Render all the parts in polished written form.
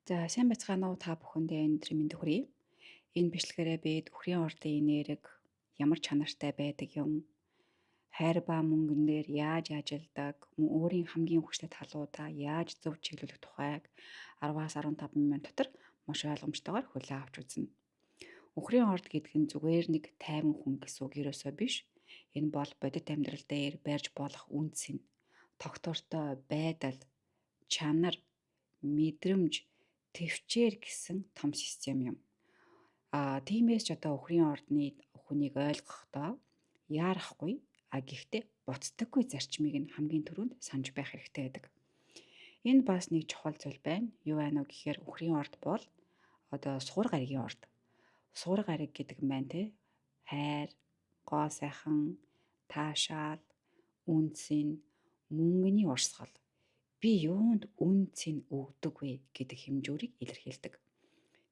За, сайн байцгаана уу, та бүхэндээ өнөөдрийн мэнд хүргэе. Энэ бичлэгээрээ бид үхрийн ордын энерги ямар чанартай байдаг юм, хайр ба мөнгөн дээр яаж ажилдаг, мөн өөрийн хамгийн хүчтэй талуудаа яаж зөв чиглүүлэх тухайг 10-аас 15 минут дотор маш ойлгомжтойгоор хүлээн авч үзнэ. Үхрийн орд гэдэг нь зүгээр нэг тайван хүн гэсэн үг ерөөсөө биш. Энэ бол бодит амьдрал дээр барьж болох үндэс нь тогтвортой байдал, чанар, мэдрэмж, төвчээр гэсэн том систем юм. А тиймээс ч одоо үхрийн ордны хүнийг ойлгохдоо яарахгүй, а гэхдээ буцдаггүй зарчмыг нь хамгийн түрүүнд санаж байх хэрэгтэй байдаг. Энэ бас нэг чухал зүйл байна. Юу байна уу гэхээр үхрийн орд бол одоо сугар гаригийн орд. Сугар гариг гэдэг нь байна те. Хайр, гоо сайхан, таашаал, үнцэн, мөнгөний урсгал. Би юунд үнцэн өгдөг вэ гэдэг хэмжүүрийг илэрхийлдэг.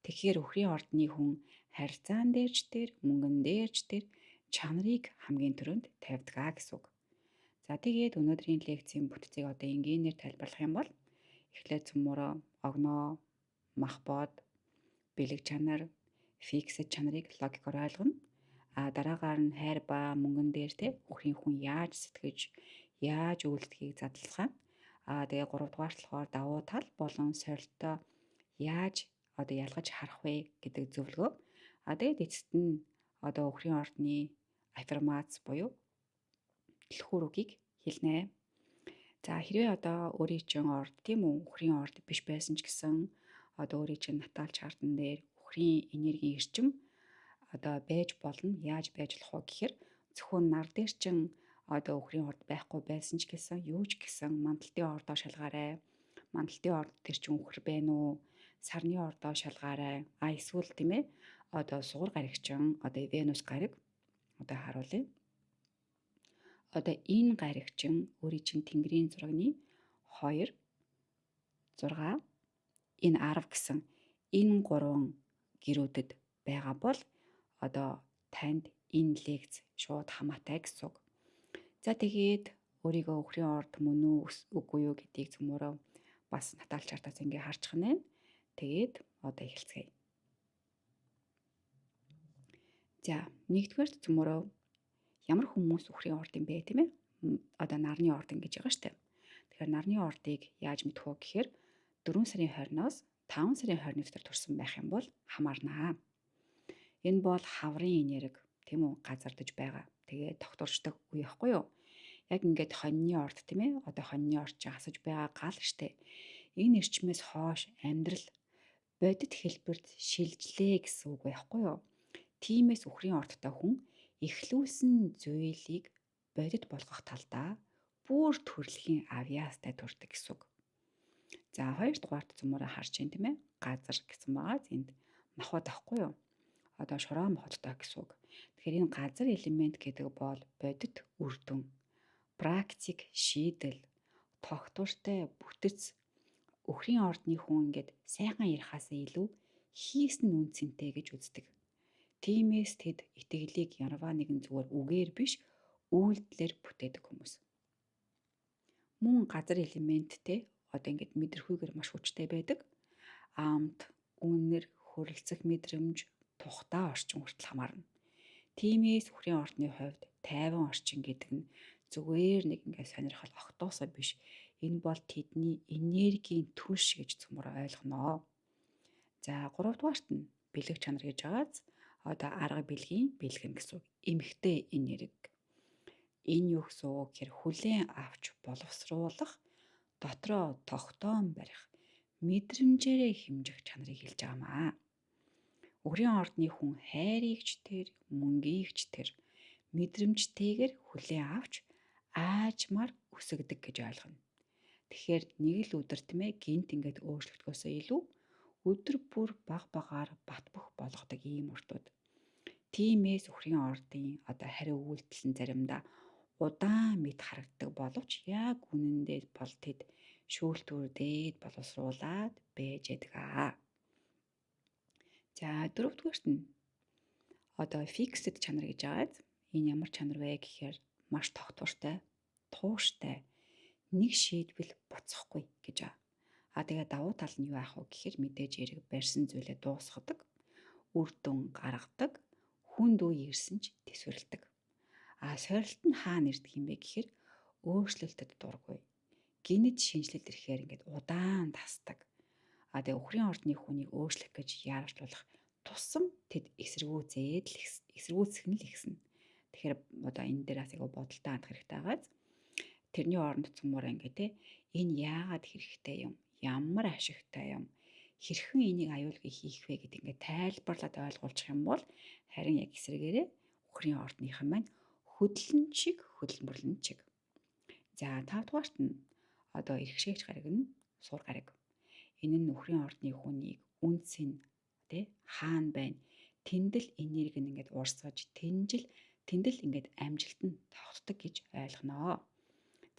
Тэгэхээр үхрийн ордны хүн харьцаан дээр ч тэр, мөнгөн дээр ч тэр чанарыг хамгийн түрүүнд тавьдаг аа гэсэн үг. За, тэгээд өнөөдрийн лекцийн бүтцийг одоо энгийнээр тайлбарлах юм бол эхлээд цөмөрөө огноо, мах бод, бэлэг чанар, fixed чанарыг логикоор ойлгоно. А дараагаар нь хайр ба мөнгөн дээр те үхрийн хүн яаж сэтгэж, яаж үйлдэхийг задлах. А тэгээ 3 дугаар болохоор давуу тал болон сорилтоо яаж одоо ялгаж харах вэ гэдэг зөвлөгөө. А тэгээд эцэст нь одоо үхрийн ордны аффирмац буюу түлхүүр үгийг хэлнэ. За, хэрвээ одоо өөрийн чинь орд, тийм үү, үхрийн орд биш байсан ч гэсэн одоо өөрийн чинь natal chart ан дээр үхрийн энергийн эрчим одоо байж болно. Яаж байж болох вэ гэхээр зөвхөн нар дээр чинь одоо үхрийн орд байхгүй байсан ч гэсэн, юу ч гэсэн мандалтын ордоо шалгаарай. Мандалтын орд тэр чинь үхэр байна уу? Сарны ордоо шалгаарай. А эсвэл, тийм ээ, одоо сугар гаригчин, одоо Венус гариг одоо харуулъя. Одоо энэ гаригчин өөрийн чинь тэнгэрийн зурагны 2, 6, энэ 10 гэсэн энэ гурван гэрүүдэд байгаа бол одоо танд энэ лекц шууд хамаатай гэсэн үг. За, тэгээд өөрийгөө үхрийн орд мөн үү, үгүй юу гэдгийг цөмөрөө бас natal chart аас ингээ харчих нэ. Тэгээд одоо эхэлцгээе. За, нэгдүгээр цөмөрөө ямар хүмүүс үхрийн орд юм бэ, тийм ээ? Одоо нарны орд ингэж байгаа штэ. Тэгэхээр нарны ордыг яаж мэдэх вэ гэхээр 4 сарын 20-оос 5 сарын 20-ны дотор төрсэн байх юм бол хамаарнаа. Энэ бол хаврын энерги, тийм үү, газардаж байгаа. Тэгээ тогтворчдог үе байхгүй юу? Яг ингээд хоньны орд, тийм ээ. Одоо хоньны орд чинь хасаж байгаа гал штэ. Энэ эрчмээс хойш амьдрал бодит хэлбэрт шилжлээ гэсэн үг байхгүй юу? Тиймээс үхрийн ордтой хүн эхлүүлсэн зүйлийг бодит болгох талдаа бүр төрөлхийн авьяастай төрдөг гэсэн үг. За, хоёр дугаарт цөмөрөө харж байна, тийм ээ. Газар гэсэн байгаа. Энд махбод ахгүй юу? Одоо шороо махбодтой гэсэн үг. Тэгэхээр энэ газар элемент гэдэг бол бодит үр дүн, практик шийдэл, тогтвортой бүтэц. Үхрийн ордны хүн ингээд сайхан ярихаасаа илүү хийсэн нь үнцэнтэй гэж үздэг. Тиймээс тэд итгэлийг ямарваа нэгэн зүгээр үгээр биш, үйлдэлээр бүтээдэг хүмүүс. Мөн газар элементтэй одоо ингээд мэдрэхүйгээр маш хүчтэй байдаг. Амт, үнэр, хөрөлцөх мэдрэмж, тухтай орчин хүртэл хамаарна. Тиймээс үхрийн ордны хувьд тайван орчин гэдэг нь зүгээр нэг ингээд сонирхол огтоосоо биш. Энэ бол тэдний энергийн түлш гэж цөмөр ойлгоно. За, гуравдугаарт нь бэлэг чанар гэж байгааз одоо арга бэлгийн бэлгэн гэсэн үг. Эмэгтэй энерги. Энэ юу гэсэн үг гэхээр хүлээн авч боловсруулах, дотроо тогтоон барих, мэдрэмжээрээ хэмжих чанарыг хэлж байгаа маа. Үхрийн ордны хүн хайрыг ч тэр, мөнгийг ч тэр мэдрэмжтэйгээр хүлээн авч аажмаар өсгөдөг гэж ойлгоно. Тэгэхээр нэг л өдөр, тийм ээ, гинт ингээд өөрчлөгдөхөөсөө илүү өдөр бүр баг багаар бат бөх болгодог ийм уртууд. Тиймээс үхрийн ордын одоо хариу үйлдэл нь заримдаа удаан мэд харагддаг боловч яг үнэндээ бол тэд шүүлтүүр дээд боловсруулад байж яадаг аа. За, дөрөвдүгээрт нь одоо fixed чанар гэж байгааз энэ ямар чанар вэ гэхээр маш тогтвортой, тууштай, нэг шийдвэл буцахгүй гэж байгаа. А тэгээ давуу тал нь юу аах вэ гэхээр мэдээж эрэг барьсан зүйлээ дуусгадаг, үр дүн гаргадаг, хүнд үе ирсэн ч төсвөрлөдөг. А сорилт нь хаана ирдэг юм бэ гэхээр өөрчлөлтөд дургүй. Гинэт шинжилэлт ирэхээр ингээд удаан тасдаг. А тэгээ үхрийн ордны хүнийг өөрчлөх гэж яарчлуулах тусам тэд эсэргүүцээд л эсэргүүцэх нь л ихсэн. Тэгэхээр одоо энэ дээр бас айгу бодолтой хандах хэрэгтэй байгааз. Тэрний оронд цөмөр ингээ те энэ яагаад хэрэгтэй юм? Ямар ашигтай юм? Хэрхэн энийг аюулгүй хийх вэ гэдэг ингээ тайлбарлаад ойлгуулчих юм бол харин яг эсрэгээрээ үхрийн ордныхан маань хөдлөн чиг хөдөлмөрлөн чиг. За 5 дугаарт нь одоо эрхшээгч гариг нь сур гариг. Энэ нь үхрийн ордны хүнийг үнц нь тэ хаана байна? Тэндэл энерги нь ингээд урсгаж тэнжил тэндэл ингээд амжилт нь тогтдог гэж ойлгоно.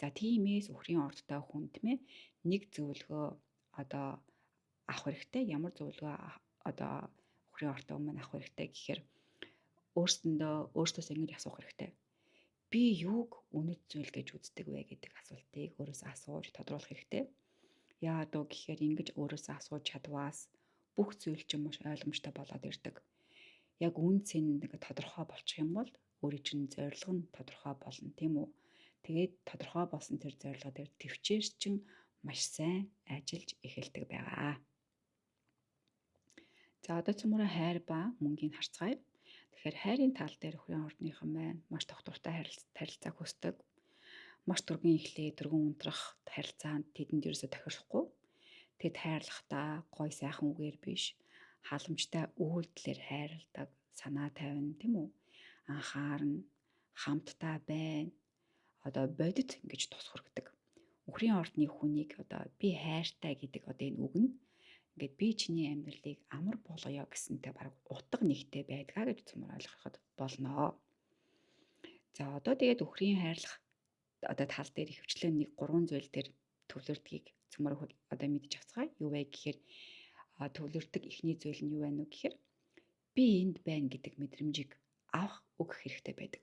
За тиймээс үхрийн ордтой хүн тэмээ нэг зөвлөгөө одоо авах хэрэгтэй. Ямар зөвлөгөө одоо үхрийн ордтой өмнө авах хэрэгтэй гэхээр өөрсдөөсөө ингэж асуух хэрэгтэй. Би юуг үнэт зүйл гэж үздэг вэ гэдэг асуултыг өөрөөсөө асууж тодруулах хэрэгтэй. Яагаад вэ гэхээр ингэж өөрөөсөө асууж чадваас бүх зүйл чинь маш ойлгомжтой болоод ирдэг. Яг үн цэн нэг тодорхой болчих юм бол өөрийн чинь зорилго нь тодорхой болно, тийм үү? Тэгээд тодорхой болсон тэр зорилго дээр төвчээр чинь маш сайн ажиллаж эхэлдэг байгаа. За одоо цөмөрөө хайр ба мөнгийг харцгаая. Тэгэхээр хайрын тал дээр үхрийн ордныхан маань маш тогтвортой харилцааг хүсдэг. Маш түргэн эхлээ, түргэн унтрах харилцаанд тэдэнд ерөөсө тохирохгүй. Тэд хайрлахдаа гой сайхан үгээр биш, халамжтай үйлдэлээр хайрладаг, санаа тавина, тийм үү? Анхаарна, хамтдаа байна. Одоо бодит ингэж тус хүргэдэг. Үхрийн ордны хүнийг одоо би хайртай гэдэг одоо энэ үг нь ингээд би чиний амьдралыг амар болгоё гэсэнтэй бараг утга нэгтэй байдгаа гэж цөмөр ойлгоход болно. За одоо тэгээд үхрийн хайрлах одоо тал дээр ихэвчлэн нэг гурван зүйл дээр төвлөрдгийг цөмөр одоо мэдж авцгаая. Юу вэ гэхээр төвлөрдөг эхний зүйл нь юу байна вэ гэхээр би энд байна гэдэг мэдрэмжийг авах өгөх хэрэгтэй байдаг.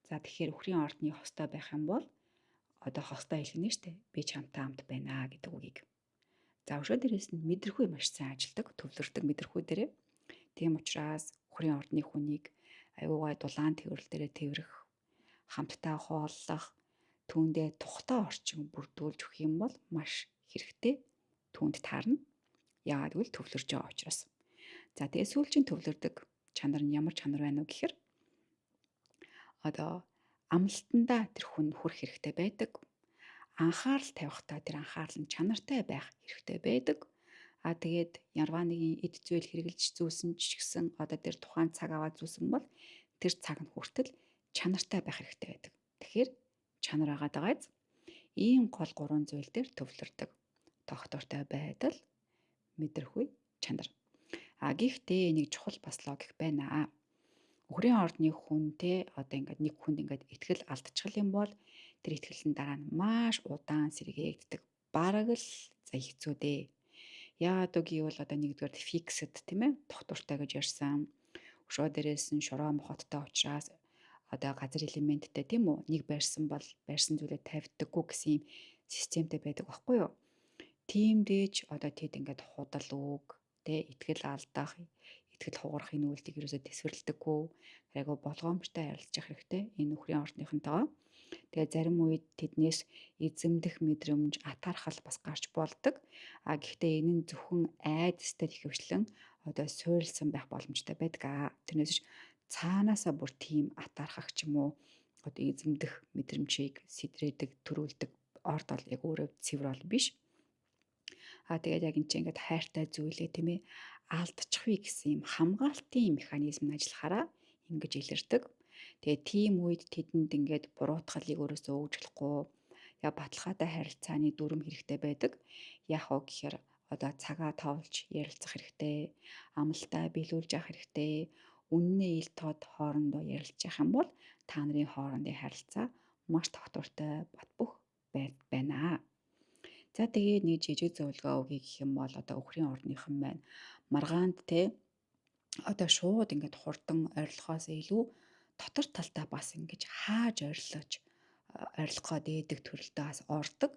За тэгэхээр үхрийн ордны хостой байх юм бол одоо хостой хэлгэнэ штэ. Би чамтай хамт байна гэдэг үгийг. За өшөө дээрээс нь мэдрэхүй маш сайн ажилдаг, төвлөрдөг мэдрэхүй дээрээ. Тийм учраас үхрийн ордны хүнийг аюугай дулаан тэрвэл дээрээ тэрэх, хамтдаа хооллох, түүндээ тухтай орчин бүрдүүлж өгөх юм бол маш хэрэгтэй түүнд таарна. Яагаад гэвэл төвлөрж байгаа учраас. За тэгээ сүүлчийн төвлөрдөг чанар нь ямар чанар байна вэ гэхээр одоо амлалтандаа тэр хүн хүрэх хэрэгтэй байдаг. Анхаарал тавихтаа тэр анхаарал нь чанартай байх хэрэгтэй байдаг. А тэгээд ярваа нэгin эд зүйл хэрэгжилж зүүсэн ч гэсэн одоо тэр тухайн цаг аваад зүүсэн бол тэр цаг нь хүртэл чанартай байх хэрэгтэй байдаг. Тэгэхээр чанар агаад байгааз ийм гол гурван зүйл дээр төвлөрдөг. Тогтвортой байдал, мэдрэхүй, чанар. А гэхдээ нэг чухал бас логик байна. Үхрийн ордны хүн те одоо ингээд нэг хүнд ингээд итгэл алдчихл юм бол тэр итгэл нь дараа нь маш удаан сэргээгддэг. Бараг л за хэцүү дээ. Яагаад вэ гэвэл одоо нэгдүгээр fixed тийм ээ тогтвортой гэж ярьсан. Өшөө дээрээс нь шороо мохоттой учраас одоо газар элементтэй тийм үү нэг барьсан бол барьсан зүйлээ тавьдаггүй гэсэн юм системтэй байдаг байхгүй юу? Тийм дээж одоо тэд ингээд худал үг тэ итгэл алдах, итгэл хугарах энэ үйлдийг ерөөсөө тэсвэрлэдэггүй. Айгу болгоомжтой харилцах хэрэгтэй энэ үхрийн ордныхонтойгоо. Тэгээ зарим үед тэднээс эзэмдэх мэдрэмж, атаархал бас гарч болдог. А гэхдээ энэ нь зөвхөн айдастай ихэвчлэн одоо суурилсан байх боломжтой байдаг. Тэрнээс цаанаасаа бүр тийм атаархах ч юм уу одоо эзэмдэх мэдрэмжийг сэтрээдэг, төрүүлдэг орд бол яг өөрөө цэвэр бол биш. А тэгээд яг энэ чинь ингээд хайртай зүйлээ тийм ээ алдчих вэ гэсэн юм хамгаалтын механизм нь ажиллахаараа ингэж илэрдэг. Тэгээд тийм үед тэдэнд ингээд буруутгалыг өөрөөсөө өгж болохгүй яг баталгаатай харилцааны дүрм хэрэгтэй байдаг. Яг уу гэхээр одоо цагаа товлж ярилцах хэрэгтэй, амлалтаа биелүүлж явах хэрэгтэй, үннээ ил тод хоорондоо ярилцах юм бол та нарын хоорондын харилцаа маш тогтвортой бат бөх байна. За тэгээд нэг жижиг зөвлөгөө өгье гэх юм бол одоо үхрийн ордныхан маань маргаанд те одоо шууд ингээд хурдан орилохоос илүү дотор талдаа бас ингэж хааж орилож орилох гээд ээдэг төрөлдөө бас ордог.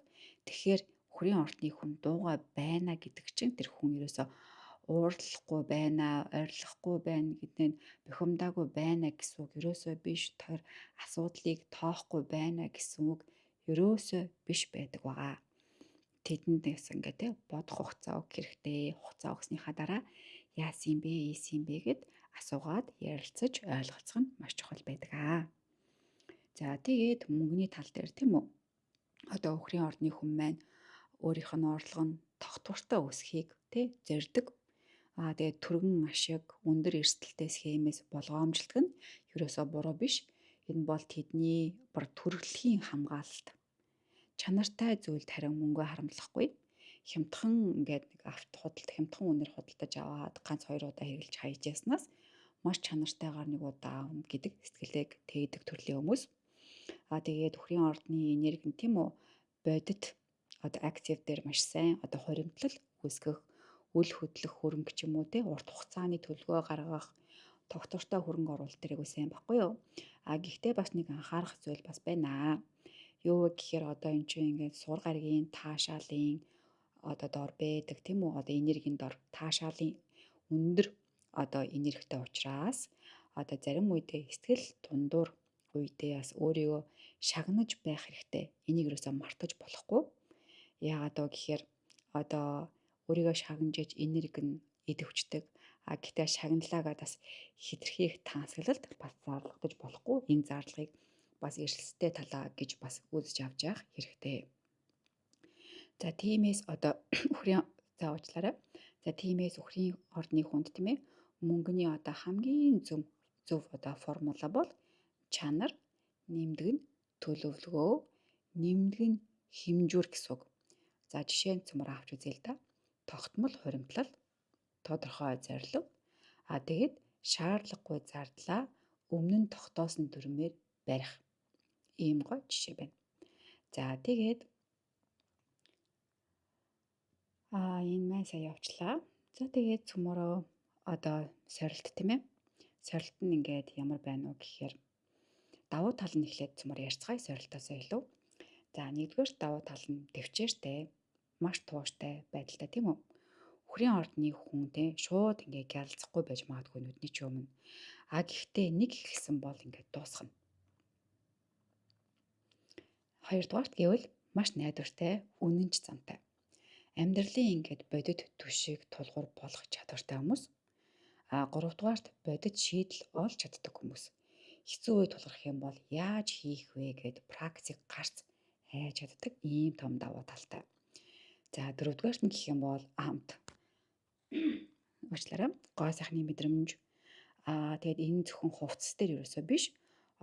Тэгэхээр Үхрийн ордны хүн дуугаа байна гэдэг чинь тэр хүн ерөөсөө уурлахгүй байна, ойрлохгүй байна гэдэг нь бухимдаагүй байна гэсэн үг ерөөсөө биш. Тэр асуудлыг тоохгүй байна гэсэн үг ерөөсөө биш байдаг байгаа. Тэдэнд бас ингээ те бодох хугацаа өгөх хэрэгтэй. Хугацаа өгснийхаа дараа яасан юм бэ, ийсэн юм бэ гэд асуугаад ярилцаж ойлголцох нь маш чухал байдаг аа. За тэгээд мөнгөний тал дээр тийм үү? Одоо үхрийн ордны хүн маань өөрийнх нь орлого нь тогтвортой өсөхийг тий зорддог. Аа тэгээд түргэн ашиг, өндөр эрсдэлтэй схемээс болгоомжлдог нь ерөөсөө буруу биш. Энэ бол тэдний бүр төрөлхийн хамгаалалт. Чанартай зүйлд харин мөнгө харамлахгүй. Хямдхан ингээд нэг авт худалд хямдхан үнээр худалдаж аваад ганц хоёр удаа хэрэглэж хайж яснаас маш чанартайгаар нэг удаа авна гэдэг сэтгэлээг тээдэг төрлийн хүмүүс. Аа тэгээд үхрийн ордны энерги нь тийм үү бодит одоо актив дээр маш сайн одоо хуримтлал үүсгэх, үл хөдлөх хөрөнгө ч юм уу те урт хугацааны төлөвлөгөө гаргах, тогтвортой хөрөнгө оруулалт дээр айгуу сайн байхгүй юу? А гэхдээ бас нэг анхаарах зүйл бас байна. Юу вэ гэхээр одоо эн чинь ингээд сур гарагийн таашаалын одоо дор байдаг тийм үү? Одоо энергийн дор таашаалын өндөр одоо энергитэй учраас одоо зарим үедээ сэтгэл дундуур үедээ бас өөрийгөө шагнаж байх хэрэгтэй. Энийг ерөөсөө мартаж болохгүй. Яагаад вэ гэхээр одоо өөрийгөө шагнаж иж энерги нь идэвхждэг. А гэхдээ шагналаагаа бас хитрхийх тансаглалд бас зарлагдаж болохгүй. Энэ зарлагыг бас эрсдэлтэй талаа гэж бас үзэж авч явах хэрэгтэй. За тиймээс одоо үхрийн за уучлаарай. За тиймээс үхрийн ордны хүнд тийм ээ мөнгөний одоо хамгийн зөв одоо формула бол чанар, нэмдэг нь төлөвлөгөө, нэмдэг нь хэмжүүр гэсэн үг. За жишээ нь цөмөр авч үзье л да. Тогтмол хуримтлал, тодорхой зорилго. А тэгээд шаардлагагүй зардлаа өмнө нь тогтоосон дүрмээр барих. Ийм гоё жишээ байна. За тэгээд энэ маань сая явчлаа. За тэгээд цөмөрөө одоо сорилт тийм ээ. Сорилт нь ингээд ямар байна уу гэхээр давуу тал нь эхлээд цөмөр ярьцгаая сорилтоосоо илүү. За нэгдүгээр давуу тал нь төвчээртэй, маш тууштай байдалтай тийм үү? Үхрийн ордны хүн те шууд ингээ гялцахгүй байж магадгүй нүдний ч өмнө. А гэхдээ нэг эхэлсэн бол ингээд дуусгана. Хоёрдугаарт гэвэл маш найдвартай, үнэнч зантай. Амьдралын ингээд бодит түшиг тулгуур болох чадвартай хүмүүс. А гуравдугаарт бодит шийдэл олж чаддаг хүмүүс. Хэцүү үе тулгарх юм бол яаж хийх вэ гэд практик гарц хайж чаддаг ийм том давуу талтай. За дөрөвдүгээрт нь гэх юм бол амт. Уучлаарай. Гоо сайхны мэдрэмж. Аа тэгээд энэ зөвхөн хувцас дээр ерөөсөө биш.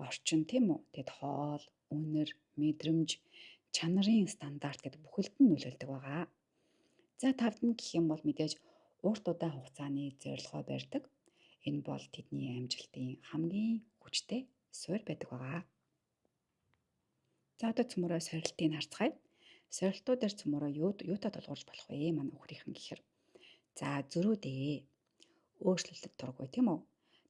Орчин тийм үү? Тэгэд хоол, үнэр, мэдрэмж, чанарын стандарт гэдэг бүхэлд нь нөлөөлдөг байгаа. За тавд нь гэх юм бол мэдээж урт удаан хугацааны зорилгоо барьдаг. Энэ бол тэдний амжилтын хамгийн хүчтэй суурь байдаг байгаа. За одоо цөмөрөө сорилтыг харцгаая. Сорилтуудаар цөмөрөө юутай тулгуурж болох вэ? Манай үхрийнхэн гэхээр. За зөрүүдээ. Өөрчлөлтөд дургүй тийм үү?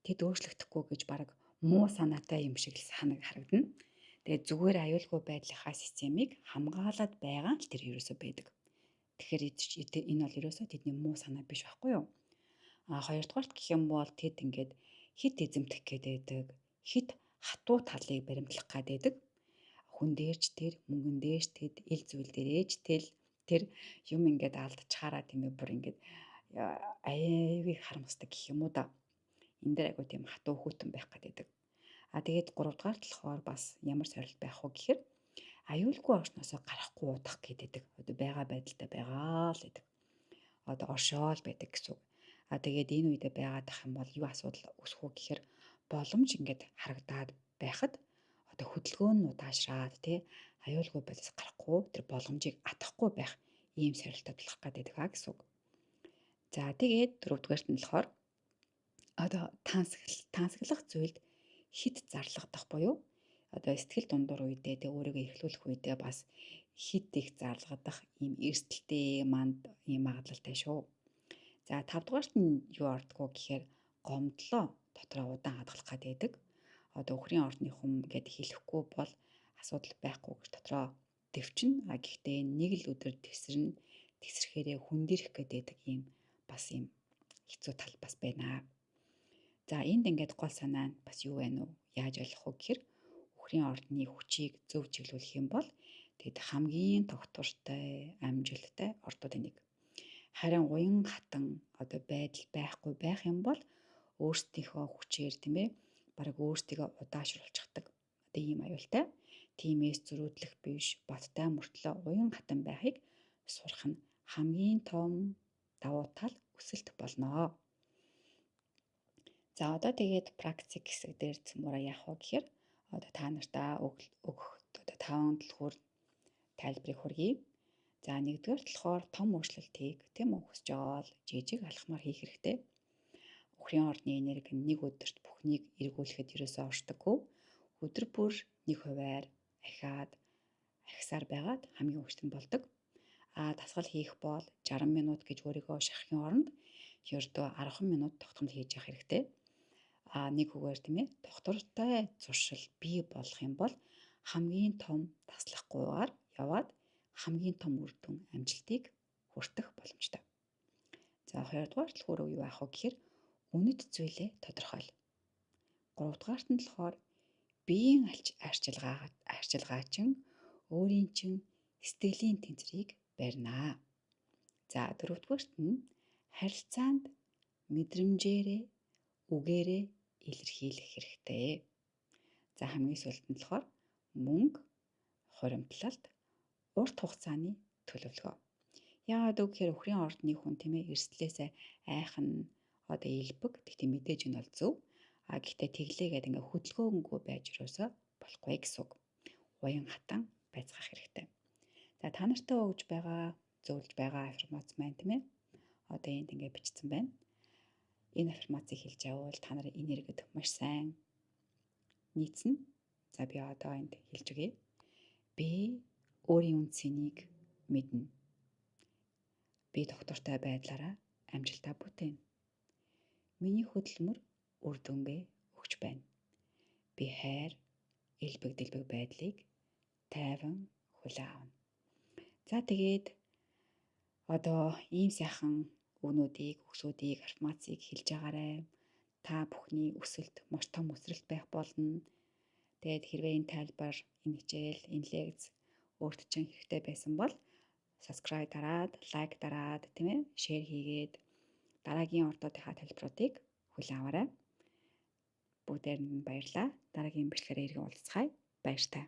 Тэд өөрчлөгдөхгүй гэж баг муу санаатай юм шиг л санаг харагдана. Тэгээд зүгээр аюулгүй байдлынхаа системийг хамгаалаад байгаа л тэр ерөөсөө байдаг. Тэгэхээр энэ бол ерөөсөө тэдний муу санаа биш байхгүй юу? А хоёрдугаарт гэх юм бол тэд ингээд хит эзэмдэх гээд байдаг, хит хатуу талыг баримтлах гээд байдаг. Хүн дээрч тэр, мөнгөн дээрч тэд, ил зүйл дээрээч тэл тэр юм ингээд алдчихаараа тийм ээ бүр ингээд аяагийг харамсдаг гэх юм уу да. Энэ дээр айгуу тийм хатуу хүйтэн байх гээд байдаг. А тэгээд гуравдугаар болохоор бас ямар сорилт байх вэ гэхээр аюулгүй орчноосоо гарахгүй удах гэдэг. Одоо байгаа байдалтай байгаа л гэдэг. Одоо оршоол байдаг гэсэн үг. А тэгээд энэ үедээ байгаад ах юм бол юу асуудал үүсэх үү гэхээр боломж ингээд харагдаад байхад одоо хөдөлгөөн нь удаашраад тий аюулгүй байдлаас гарахгүй тэр боломжийг атахгүй байх ийм сорилттой тулах гэдэг а гэсэн үг. За тэгээд дөрөвдүгээрт нь болохоор одоо тансаглах зүйлд хит зарлагдах буюу одоо сэтгэл дундуур үедээ тэг өөрийгөө эрхлүүлэх үедээ бас хит их зарлагдах ийм эрсдэлтэй манд ийм магадлалтай шүү. За тавдугаарт нь юу ордгоо гэхээр гомдлоо дотроо удаан хадгалах гэдэг. Одоо үхрийн ордны хүм гэд хэлэхгүй бол асуудал байхгүй гэж дотроо дэвчин. А гэхдээ нэг л өдөр тэсрэн тэсрэхээрээ хүндэрэх гэдэг ийм бас ийм хэцүү тал бас байна. За энд ингээд гол санаа нь бас юу вэ нү? Яаж ойлгох вэ гэхээр үхрийн ордны хүчийг зөв чиглүүлэх юм бол тэгэд хамгийн тогтвортой, амжилттай ордуудын нэг. Харин уян хатан одоо байдал байхгүй байх юм бол өөрсдийнхөө хүчээр тийм бараг өөрсдийгөө удаашруулчихдаг. Одоо ийм аюултай. Тиймээс зөрүүдлэх биш, баттай мөртлөө уян хатан байхыг сурах нь хамгийн том давуу тал өсөлт болно. За одоо тэгээд практик хэсэг дээр цөмөрөө яах вэ гэхээр одоо та нартаа өгөх одоо 5 түлхүүр тайлбарыг хүргэе. За нэгдүгээр болохоор том өөрчлөлтийг тийм үү хүсэж байгаа бол жижиг алхмаар хийх хэрэгтэй. Үхрийн ордны энерги нэг өдөрт бүхнийг эргүүлэхэд ерөөсөө оршдоггүй. Өдөр бүр нэг хувиар ахиад ахисаар байгаад хамгийн хүчтэй болдог. А дасгал хийх бол 60 минут гэж өөрийгөө шахахын оронд ердөө 10 минут тогтмол хийж явах хэрэгтэй. А нэг үгээр тийм тогтвортой зуршил бий болох юм бол хамгийн том таслахгүйгээр яваад хамгийн том үр дүн амжилтыг хүртэх боломжтой. За хоёрдугаар түлхүүр юу аах вэ гэхээр үнэт зүйлээ тодорхойл. Гуравдугаарт нь болохоор биеийн арчилгаачин өөрийн чинь сэтгэлийн тэнцвэрийг барьнаа. За дөрөвдүгээрт нь харилцаанд мэдрэмжээрээ үгээрээ илэрхийлэх хэрэгтэй. За хамгийн сүүлд нь болохоор мөнгө, хуримтлалт, урт хугацааны төлөвлөгөө. Яагаад үг гэхээр үхрийн ордны хүн тийм эрсдлээсээ айхан одоо элбэг. Тэгтээ мэдээж энэ бол зөв. А гэхдээ тэглээгээд ингээ хөдөлгөөнгүй байж юусоо болохгүй гэсэн үг. Уян хатан байцгаах хэрэгтэй. За та нартай өгж байгаа, зөвлөж байгаа аффирмац маань тийм одоо энд ингээ бичсэн байна. Энэ аффирмацыг хэлж явбал та нарын энергид маш сайн нийцнэ. За би одоо энд хэлж өгье. Би өөрийн үнэ цэнийг мэднэ. Би доктортой байдлаараа амжилтаа бүтээнэ. Миний хөдөлмөр үр дүнгээ өгч байна. Би хайр, элбэг дэлбэг байдлыг тайван хүлээн авна. За тэгээд одоо ийм сайхан үгнүүдийг, үгсүүдийг, аффирмацийг хэлж байгаарай. Та бүхний өсөлт маш том өсрэлт байх болно. Тэгээд хэрвээ энэ тайлбар, энэ хичээл, энэ лекц өөрт чинь хэрэгтэй байсан бол subscribe дараад, like дараад, тийм share хийгээд дараагийн ордуудынхаа тайлбаруудыг хүлээн аваарай. Бүгдээрэнд нь баярлалаа. Дараагийн бичлэгээр эргэн уулзцгаая. Баяртай.